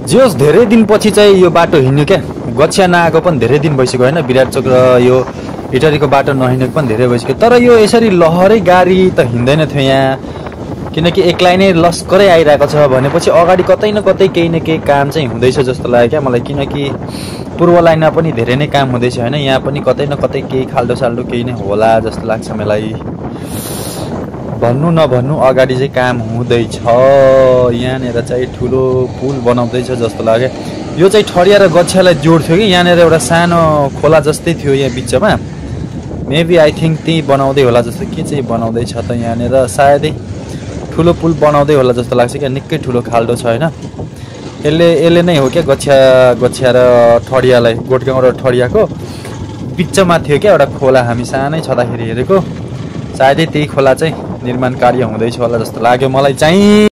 जे होस् धेरै दिनपछि चाहिँ यो बाटो हिँड्यो क्या। गच्छिया नआएको पनि धेरै दिन भइसक्यो होइन, विराट चोक र यो इटरीको बाटो नहिँडेको पनि धेरै भइसक्यो। तर यो यसरी लहरै गाडी त हिँड्दैन थियो यहाँ, किनकि एक्लै नै लस्करै आइरहेको छ भनेपछि अगाडि कतै न कतै केही न केही काम चाहिँ हुँदैछ जस्तो लाग्यो क्या मलाई। किनकि पूर्व लाइनमा पनि धेरै नै काम हुँदैछ होइन, यहाँ पनि कतै न कतै केही खाल्डो केही नै होला जस्तो लाग्छ मलाई। भन्नु नभन्नु अगाडि चाहिँ काम हुँदैछ। यहाँनिर चाहिँ ठुलो पुल बनाउँदैछ जस्तो लाग्यो। यो चाहिँ ठडिया र गच्छियालाई जोड्थ्यो कि, यहाँनिर एउटा सानो खोला जस्तै थियो यहाँ बिचमा। मेबी आई थिङ्क त्यही बनाउँदै होला जस्तो। के चाहिँ बनाउँदैछ त यहाँनिर, सायदै ठुलो पुल बनाउँदै होला जस्तो लाग्छ क्या। निकै ठुलो खाल्डो छ होइन, यसले नै हो क्या गच्छिया र ठडियालाई, गोठगाउँ र ठडियाको बिचमा थियो क्या एउटा खोला। हामी सानै छँदाखेरि हेरेको, सायदै त्यही खोला चाहिँ निर्माण कार्य हुँदैछ होला जस्तो लाग्यो मलाई चाहिँ।